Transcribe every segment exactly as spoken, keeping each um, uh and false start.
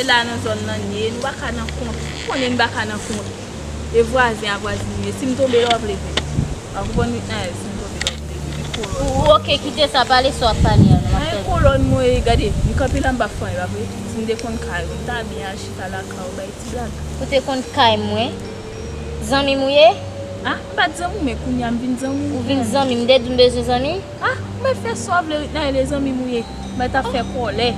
la nan zòn nan n ye, nou pa ka nan kont. Ou konnen n pa ka nan kont. E vwazen ak vwazin nou ye. Si m tonbe la, w ap leve. W ap konprann, Ritnaël, si m tonbe la, w ap leve. Li kolòn. Ou, ou oke, kite sa, pale sa w ap pale a, nou ap tande. Mwen kolòn mwen ye, gade, m kanpe la, m p ap fè anyen, pa vre? Si m te konn kay ou, m ta byen al chita lakay ou, bay ti blag. Ou te konn kay mwen? Zanmi m ou ye? Ah, m pa t zanmi w, men kounye a m vin zanmi w. Ou vin zanmi m, m te di w m bezwen zanmi? Ah, mwen fè sa w vle, Ritnaël, e zanmi m ou ye. Mwen t ap fè kòlè.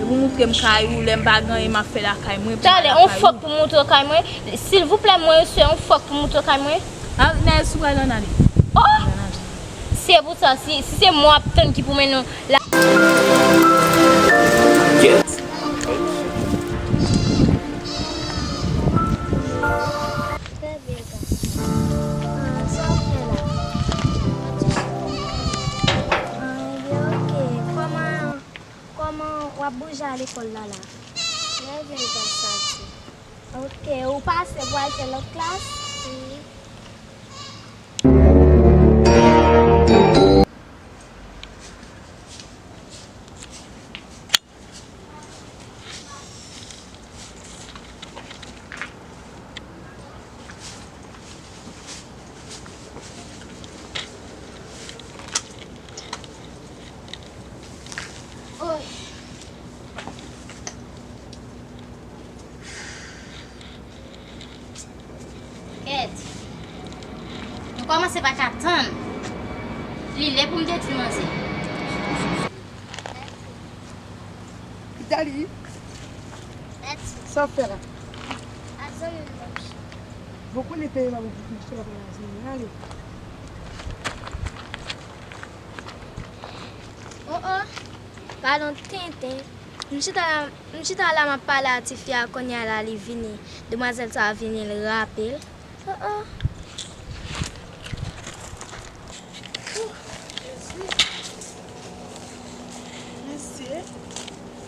Epi w montre m kay ou, lè m pa gen anyen m ap fè lakay mwen, pou m al lakay ou. Talè, on fòk pou m montre w kay mwen. Silvouplè, mwen, se on fòk pou m montre w kay mwen. Ah, Ritnaël, si w pral ann ale. Oh! Ann ale. Se pou sa, si, si se mwen w ap tann ki pou mennen w la. Yes. Trè byen, gason. Ah, sa w fè la? Ah, ebyen, oke. Kòman, kòman w ap bouje al lekòl la, la? Trè byen, gason. Oke, ou pase pou al fè lòt klas? Wi. Oy. Kèt. Nou kòmanse pa ka tann. Li lè pou m detwi manzè. Itali. Mèsi. Sa w ap fè la? Ak zanmi m, mèsi. Bon, konnen peye pa pou mache la, pa la zanmi. Ale. Oh, oh. Padon, tenten. M chita la, m chita la, m ap pale a tifi a, kounye a la, li vini. Demwazèl sa a vini, l rape l. Oh, oh. Oh, Jezi. Mesye,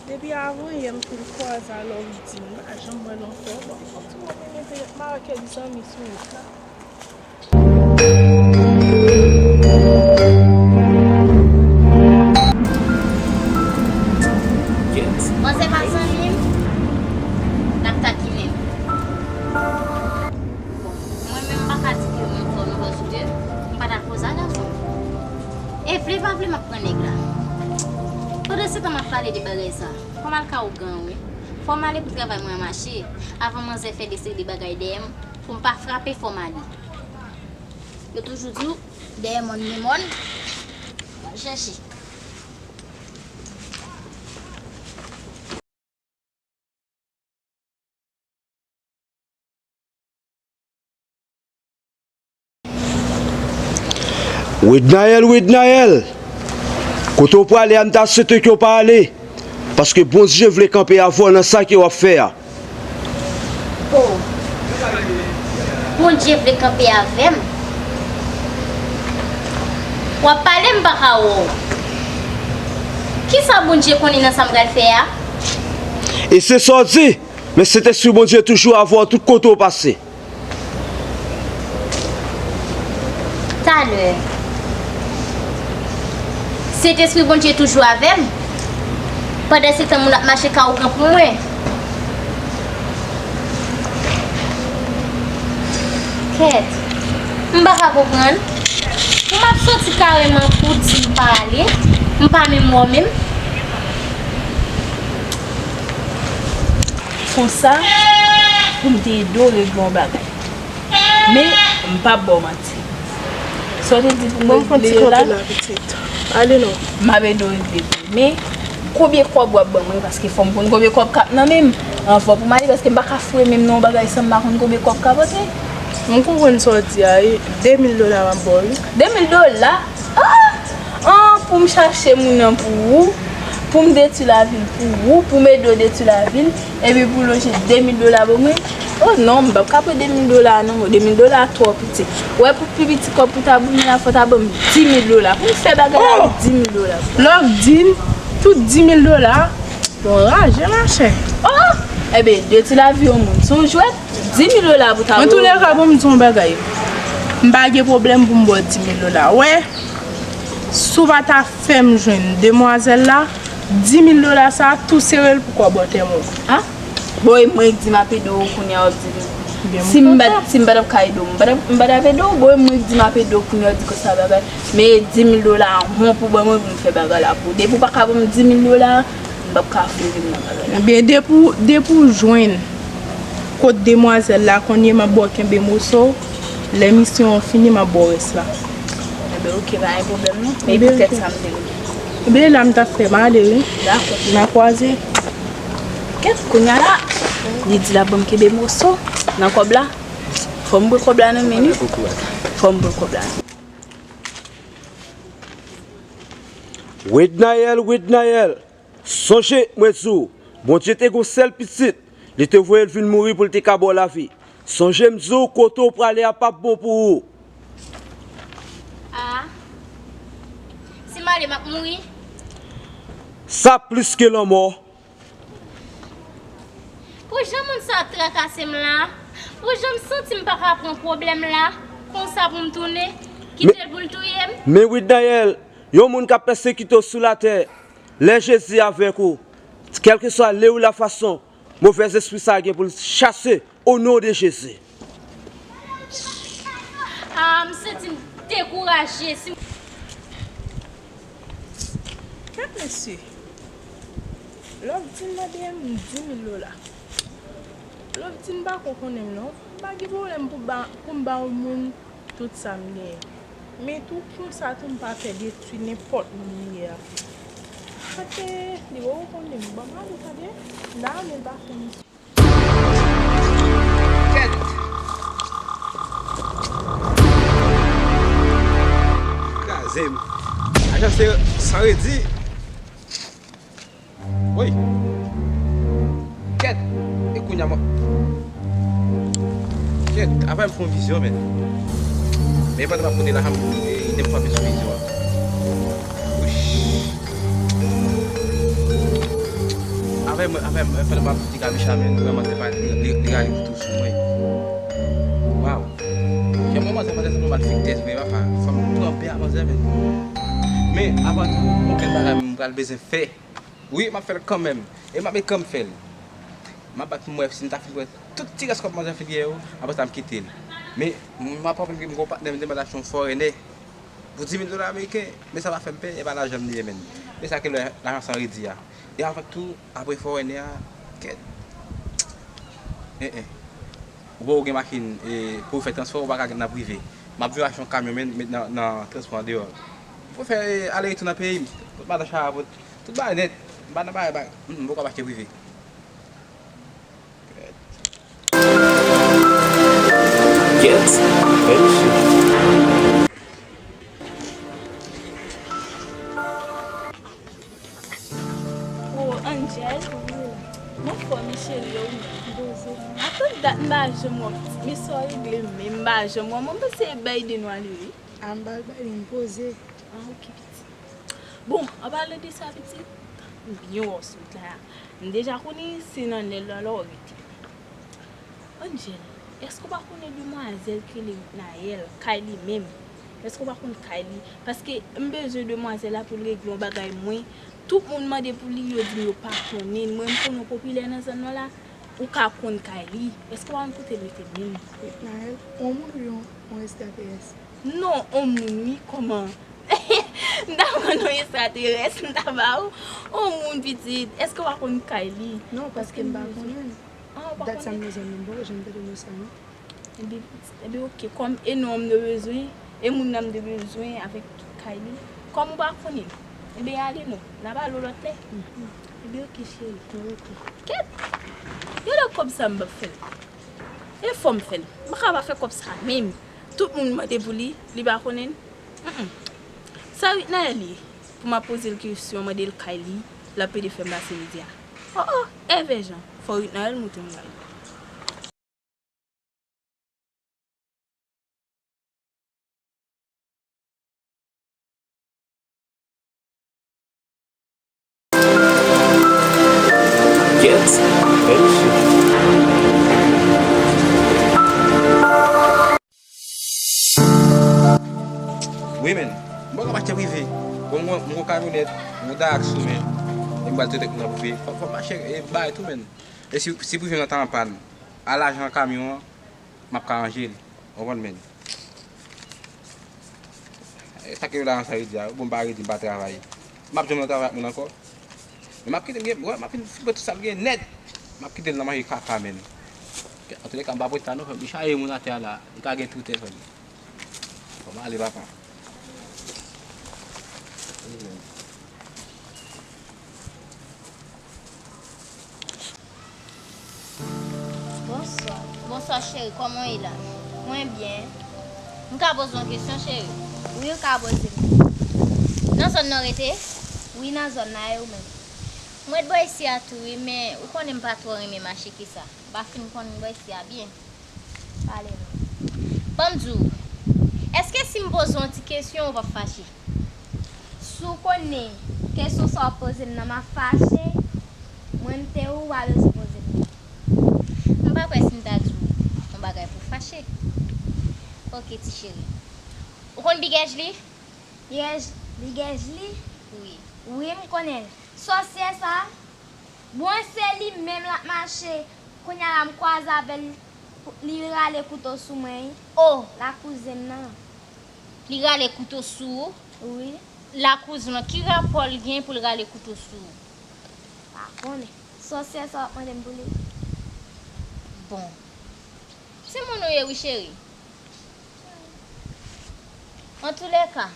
depi avan yè m fin kwaze a Love Dean, m pa janm wè l ankò. Bon, fòk ti mwen mete Marakè di zanmi sou wout la. Manzè pa zanmi m, n ap takinen. Bon, mwen menm m pa ka di ke m anfòm non, paske m pa dakò sa, gason. E vle pa vle, m ap pran nèg la. Pandan se tan m ap pale de bagay sa, fò m al ka ougan, wi. Fò m ale pou travay mwen an mache, avan manzè fè de seri de bagay dèyè m, pou m pa frape, fò m ale. Yo toujou di w, dèyè mòn gen mòn, w al chèche. Widnaël, Widnaël, kote w prale a, m ta swete ke w pa ale, paske Bondye vle kanpe avè w nan sa ke w ap fè a. Oh. Bondye vle kanpe avè m. W ap pale, m pa ka wè w. Kisa Bondye konnen nan sa m pral fè a? E se sa w di, men Sentespri Bondye toujou avè w tout kote w pase. Talè. Sentespri Bondye toujou avè m. Pandan se tan moun ap mache ka ougan pou mwen. Kèt. M pa ka konprann. Pou m ap soti kareman pou di m pa ale. M pa menm wè w menm. Konsa, pou m te ede w regle yon bagay. Men, m p ap ba w manti. Sa w te di pou m regle yo la, m ap ede w regle tou. Men, konbyen kòb w ap ban mwen? Paske fò m konn konbyen kòb k ap nan men m. Anvan pou m ale, paske m pa ka foure men m nan yon bagay san m pa konn konbyen kòb k ap antre. M konprann sa w di a, wi. De mil dola m ap ba w, wi. De mil dola? Ah! Ah, pou m chache moun nan pou ou, pou m detwi lavi l pou ou, pou m ede w detwi lavi l, epi pou w lonje de mil dola ban mwen? Oh non, m p ap ka pran de mil dola non, de mil dola twò piti. Ou wè pou pi piti kòb pou ta ban mwen la, fò w ta ban m di mil dola. Pou m fè bagay la, oh! Di mil dola. Love Dean, tout di mil dola? Bon, raje, machè. Oh! Enben, detwi lavi yon moun, se yon jwèt, di mil dola pou ta ban mwen. Antoulèka, ban m di w yon bagay. M pa gen pwoblèm pou m ba w di mil dola. Wè, si w pa ta fè m jwenn demwazèl la, di mil dola sa a, tou sere l pou kòb antèman w. Ah? Bon, e mwen k di m ap ede w kounye a w ap di m. Si m pa t, si m pa t ap ka ede w, m pa t ap, m pa t ap ede w. Bon, e mwen k di m ap ede w kounye a w di konsa bagay. Men di mil dola a, hon, pou ban mwen pou m fè bagay la pou ou. Depi w pa ka ban m di mil dola a, m p ap ka fè nan bagay la. Ebyen, depi w, depi w jwenn kot demwazèl la, kounye a m ap ba w kenbe moso w. Lè misyon an fini, m ap ba w rès la. Ebyen, oke, pa gen pwoblèm non. Men poutèt sa m te rele. Ebyen, la m t ap fè, m ale wi. Dakò. N a kwaze. Kèt, kounye a la, li di l ap ban m kenbe moso nan kòb la. Fò m pran kòb la nan men li. Fò m pran kòb la. Widnayèl, Widnayèl, sonje, mwen di w, Bondye te gen yon sèl pitit, li te voye l vin mouri pou l te ka ba w lavi. Sonje m di w, kote w prale a p ap bon pou ou. Ah, si m ale, m ap mouri? Sa plis ke lanmò. Pou jan moun sa ap trakase m la, pou jan m santi m pa ka pran pwoblèm la, konsa pou m tounen, kite l pou l touye m. Men Widnayèl, yon moun k ap pèsekite w sou latè, lè Jezi avèk ou, kèlkeswa lè ou la fason, movèzespri sa a gen pou l chase, o non de Jezi. Ah, m santi m dekouraje. Si Kèt mesye, Love Team mande m di mil dola. Love Team pa ko konnen m non. M pa gen pwoblèm pou ba, pou m ba yon moun tout sa m genyen. Men tou konsa tou m pa pè detwi nenpòt moun li ye a. Paske li wè ou konnen m. Ban m ale tande. M ta renmen l pa fè m. Kèt. Kraze m. Ajan se san redi. Woy. Kèt. E kounye a mwen. Kèt. Avè m fè yon vizyon, men. Men pandan m ap koute la, m ap, e, de fwa vin sou vizyon an. Wouch. Avè mwen, avè mwen, fè l pa di Kamicha, men, vrèman, se pa li, li, li rale kouto sou mwen. Waw. Jan mwen manzè, manzè se yon malfektè vre, papa. Fò m tranpe a manzè, men. Men, avan tou, yon bèl bagay mwen pral bezwen fè. Wi, m ap fè l kanmenm. E m ap, e kan m fè l. M ap bat pou m wè si m ta fin wè tout ti rès kòb manzè fin gen yo, apre sa m kite l. Men, m ap raple m gen yon patnè m te mande achte yon foreigner. Pou di mil dola ameriken, men sa pa fè m pè, e pa lajan m li ye, menm. Men sa ke lè lajan san redi a. E avèk tou, apre foreigner a, kèt. En, en. Ou pa gen machin, e, pou fè transfè, ou pa ka gen nan prive. M ap vin achte yon kamyon, men, met nan, nan transpò andeyò. Pou fè, e, ale retou nan peyi m. Tout madanm chara, tout bagay nèt. M pa nan bagay, bagay, m, m poko ap achte prive. Kèt. Kèt. Oh, Angel. Mwen fò, men cheri, yo, wi. Poze. Atann dat m pa janm wè w. Men sa w regle, men m pa janm wè w. Mwen panse e bay de nou ale, wi. A, m pa al bay de, m poze. Ah, ok, pitit. Bon, an palan de sa, pitit, m byen wè w sou wout la. M deja konnen se nan lè la w rete. Angel, èske w pa konnen demwazèl ki rele Witnaelle, Kylie menm? Èske w pa konn Kylie? Paske m bezwen demwazèl la pou l regle yon bagay mwen. Tout moun mande pou li, yo di m yo pa konnen l. Mwen, m konnen w popilè nan zòn nan la. Ou ka konn Kylie. Èske w pa konn kote l rete menm? Witnaelle, yon moun oubyen yon, yon ekstraterès? Non, on moun wi, kòman? M ta pran non ekstraterès, m ta ba ou. On moun pitit, èske w pa konn Kylie? Non, paske m pa konnen l. Ah, ou pa konnen? Dat sa m nan zòn nan, m poko janm tande non sa non. Ebyen, pitit, ebyen, oke, kòm e non an m te bezwen, e moun nan m te bezwen avèk Kylie, kòm ou pa konnen l, ebyen, ale non, n a pale yon lòt lè. Ebyen, oke, cheri. Oke. Kèt! Gade kòb sa m p ap fè l. E fò m fè l. M pa ka pa fè kòb sa menm. Tout moun mande pou li, li pa konnen l. Mm, mm. Sa Witnaelle ye? Pou m ap poze l kesyon, mande l kay li, l ap pede fè m pase midi a. Oh, oh, èvè jan. Fò Witnaelle montre m kay li. Kèt. Wi, men. M poko ap achte prive. Bon, m gon, m gon kamyonèt, m gon Dayaks tou, men. Ou pral trete moun nan prive. Fò, fò mache e bay tou, menn. E si, si prive nan ta an pàn, a lajan kamyon an, m ap ka ranje l. Ou konprann, menn? E sa ke yo la nan sa yo di a, bon, m pa redi, m pa travay. M ap janm nan travay ak moun ankò. Men m ap kite l gen, wè, m ap fin foupe tout sa l gen nèt. M ap kite l nan manje kaka, menn. Antouka, m pa pran tan non, frè m. Li chaje moun atè a la. Li ka gen tou tè, frè m. Bon, m ale, papa. Bonswa. Bonswa, cheri. Kòman w ye la? Mwen byen. M ka poze w yon kesyon, cheri? Wi, ou ka poze m. Nan zòn nan w rete? Wi, nan zòn nan, e ou menm? Mwen ret bò isi a tou, wi, men ou konnen m pa twò renmen mache ki sa. M pa fin konn bò isi a byen. Pale non. Ban m di w, èske si m poze w yon ti kesyon, ou p ap fache? Si w konnen kesyon sa w ap poze m nan, m ap fache, mwen m te ou, ou pa bezwen poze m li. M pa kwè si m ta di w yon bagay pou w fache. Oke, ti cheri. Ou konn Big Ashley? Big Ashley? Wi. Wi, m konnen l. Sòsyè sa? Bon, se li menm l ap mache. Kounye a la, m kwaze avè l, li rale kouto sou mwen, wi. O! Lakouzen m nan. Li rale kouto sou ou? Wi. Lakouzen w lan, ki rapò l gen pou l rale kouto sou ou? Pa konnen. Sòsyè sa w ap mande m pou li? Bon. Timoun ou ye, wi, cheri. Antoulèka,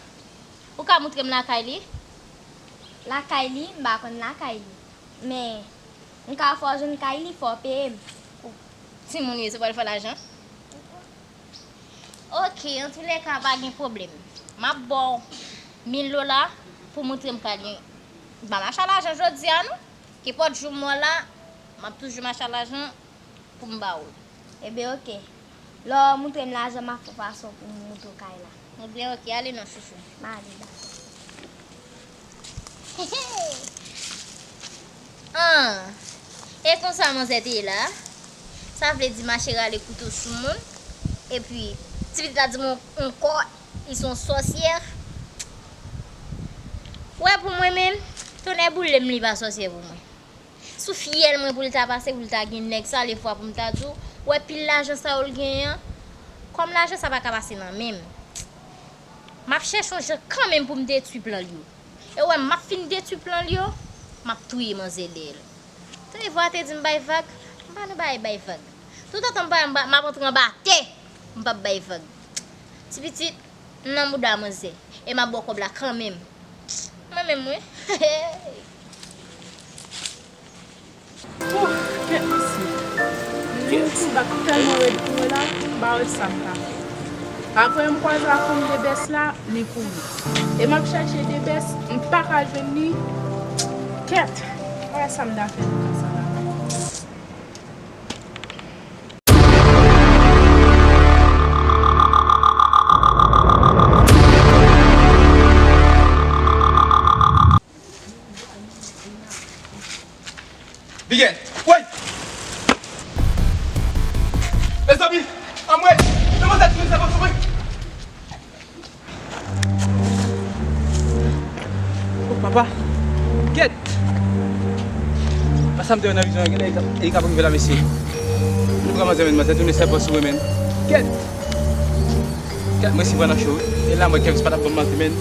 ou ka moutre m lakay li? Lakay li? M pa konn lakay li. Men, m ka fè w jwenn kay li, fò w peye m. Timoun ou ye, se pou w al fè lajan? Oke, antoulèka, pa gen pwoblèm. M ap ba w mil dola pou w moutre m kay li. M pa mache a lajan jodi a, non. Kenpòt jou m wè w la, m ap toujou mache a lajan pou m ba w l. Ebyen, oke. Lè w moutre m lajan, m ap fè fason pou m moutre w kay la. Ebyen, oke, ale non, chouchou. M ale, bye. Ah, e konsa manzè te ye la? Sa vle di mache rale kouto sou moun? Epi, ti pitit la di m ankò, li se yon sòsyè. Wè, pou mwen menm, tonnè boule m, li pa sòsyè pou mwen. Sou fyèl mwen pou l ta pase, pou l ta gen nèg sa, lefwa pou m ta di w, wè pil lajan sa yo l genyen an, kòm lajan sa pa ka pase nan men m, m ap chèche yon jan kanmenm pou m detwi plan l yo. E w wè, m ap fin detwi plan l yo, m ap touye manzè dèyè l. Tande vwa te di m bay vag, m pa nan bagay bay vag. Toutotan m pa, m pa, m ap antre anba tè, m p ap bay vag. Ti pitit, m nan mouda manzè, e m ap ba w kòb la kanmenm. Mwen menm, wi. Ouh, kèt mesye. Li yon ti bak tèlman rèd pou mwen la, m pa wè sa m ka fè. Apre m kwaze ak fanm Debès la, li kouri. E m ap chèche Debès, m pa ka jwenn li. Kèt, m pa wè sa m ta fè nan ka sa la. Bigè! Woy! Mezanmi! Anmwey! Demoiselle, ti moun sa pa sove! Oh, papa! Kèt! Sa m te wè nan vizyon an, genlè li ka, li ka pou rive la, mesye. Nou pran manzè, men manzè tounen sèpan sou mwen, men. Kèt! Kèt, mwen si pran nan cho, wi. E la, mwen, Kevs pa t ap ban m manti, men.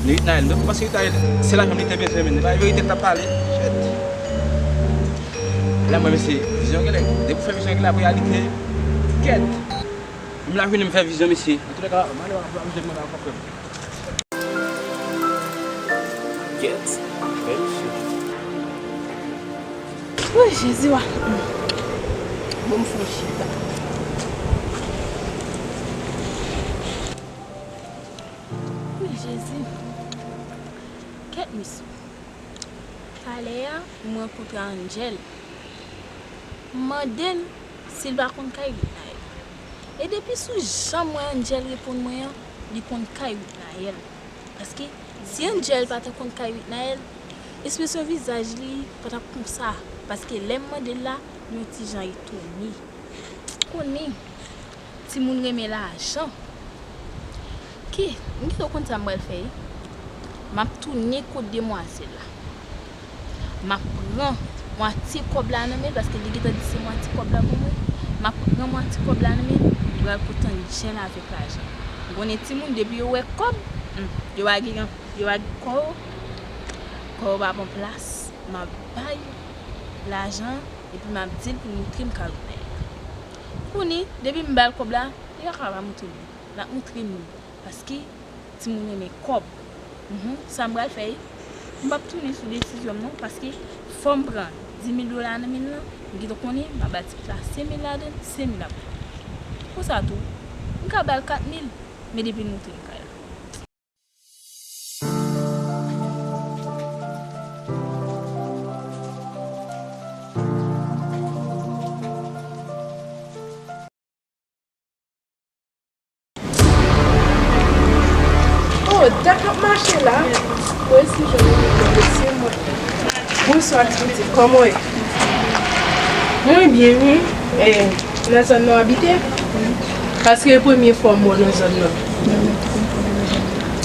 Ni Ritnael, non, paske Ritnael, se lajan li te bezwen, men. E pa verite l t ap pale. Shit. La, mwen, mesye, vizyon genlè. Depi w fè vizyon genlè, reyalite. Kèt. Menm la jounen m fè vizyon, mesye. Antouka, m ale wè, m ap jwenn mwen la, frè m. Kèt. Bèl mesye. Woy, Jezi, wa. Bon, m fè yon chita. Woy, Jezi. Kèt, mesye. Talè a, m rankontre Angel. M mande l si l pa konn kay Ritnael. E depi sou jan m wè Angel reponn mwen an, li konn kay Ritnael. Paske si Angel pa t konn kay Ritnael, ekspresyon vizaj li pa t ap konsa. Paske lè m mande l la, li yon ti jan etone. Konnen, timoun renmen lajan. Ki, m gentan konn sa m pral fè, wi. M ap tounen kot demwazèl la. M ap pran mwatye kòb la nan men l, paske li gentan di se mwatye kòb la pou mwen. M ap pran mwatye kòb la nan men l, m pral kontan djenn avèk lajan. M konnen timoun, depi yo wè kòb, hmm, yo pa gen, yo pa gen kò yo, kò yo pa pran plas. M ap bay lajan, epi m ap di l pou l montre m kado bèl. Kounye, depi m ba l kòb la, li pa ka pa montre m li. L ap montre m li. Paske timoun renmen kòb. Mhm, sa m pral fè, m p ap tounen sou desizyon m non, paske fò m pran dis mil dola nan men l lan, m gentan konnen m ap ba tifi sa senk mil ladan l, senk mil ap pran. Konsa tou, m ka ba l kat mil, men depi l montre m kay la. Oh, dat ap mache la. Mwen si jwenn yon mesye mwen. Bonswa, ti pitit. Kòman w ye? Mwen byen, wi. Eh, nan zòn nan w abite? Paske e premye fwa m wè w nan zòn nan.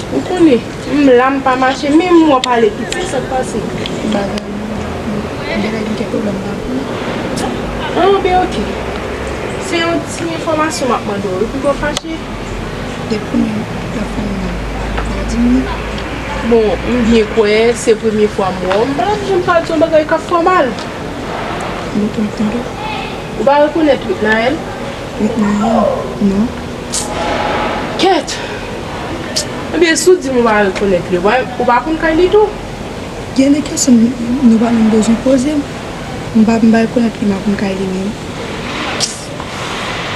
Ou konnen, m la m pa mache, men m wè w pale piti, sa k pase? M pa gen, m gen kèk pwoblèm la. Ah, ben, ok. Se yon ti enfòmasyon m ap mande w, epi w fache. Depi kounye a, l ap fè m mal. Sa di m. Bon, m byen kwè se premye fwa m wè w. M pa t janm pral di yon bagay k ap fè w mal. M ap tande. Ou pa rekonèt Witnael? Witnael? Non. Kèt! Ebyen, si w di m ou pa rekonèt li, ou pa, ou pa konn kay li tou? Gen de kesyon nou pa menm bezwen poze m. M pa, m pa rekonèt li, m pa konn kay li menm.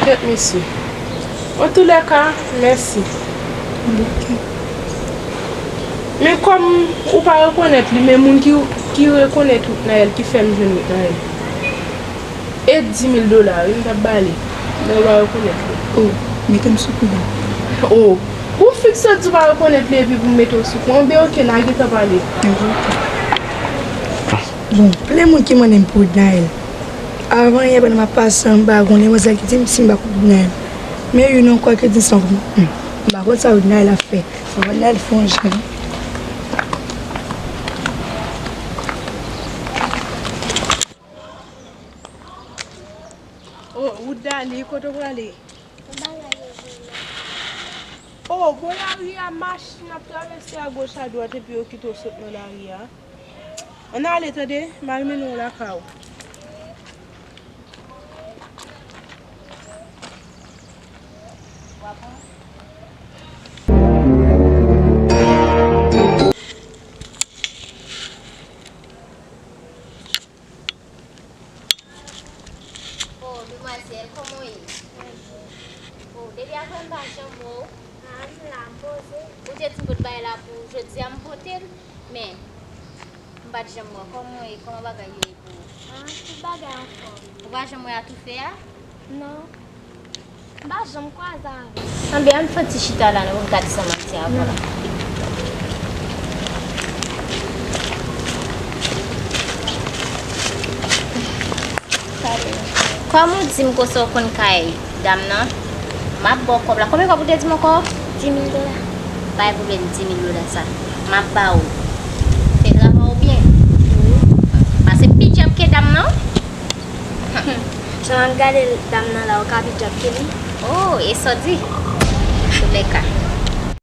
Kèt, mesye. Antoulèka, mèsi. Ok. Men kòm ou pa rekonèt li, men moun ki, ki rekonèt Witnael, ki fè m jwenn Witnael. E dis mil dola, wi, m t ap ba li. Men ou pa rekonèt li. Oh, mete m sou kou, bon. Oh, ou fikse di w pa rekonèt li epi pou m mete w sou kou. Anben, ok, n a gentan pale. Anben, ok. Bon, plen moun ki mande m pou Witnael. Avan yè, pandan m ap pase anba, gon demwazèl ki di m si m pa konn Witnael. Men youn ankò ki di sa, hmm, m pa konn sa Witnael ap fè. Fò Witnael fè yon jan. Oh, wout Dali, kote w prale? Yon bagay yo jwenn nan. Oh, bò lari a, machin ap travèse agoch adwat epi yo kite w sot nan lari a. Ann ale, tande, m al mennen w lakay ou. Oh, demwazèl, kòman w ye? Oh, depi avan m pa janm wè w. Ah, m la, m poze. Ou te di m pot bagay la pou jodi a, m pote l. Men, m pa t janm wè w. Kòman w ye? Kòman bagay yo ye pou ou? Ah, tout bagay anfòm. Ou pa janm wè Atoufè a? Non. M pa janm kwaze avè l. Anben, ann fè ti chita la, nou gade sa m ap di avan la. Kòm ou di m konsa w konn kay dam nan, m ap ba w kòb la. Konbyen kòb ou te di m ankò? Dis mil dola. Pa gen pwoblèm, dis mil dola sa. M ap ba ou. Fè travay ou byen. Wi. Pase pi djab ke dam nan. Jan m ap gade dam nan la, ou ka pi djab ke li? Oh, e sa w di? Antoulèka,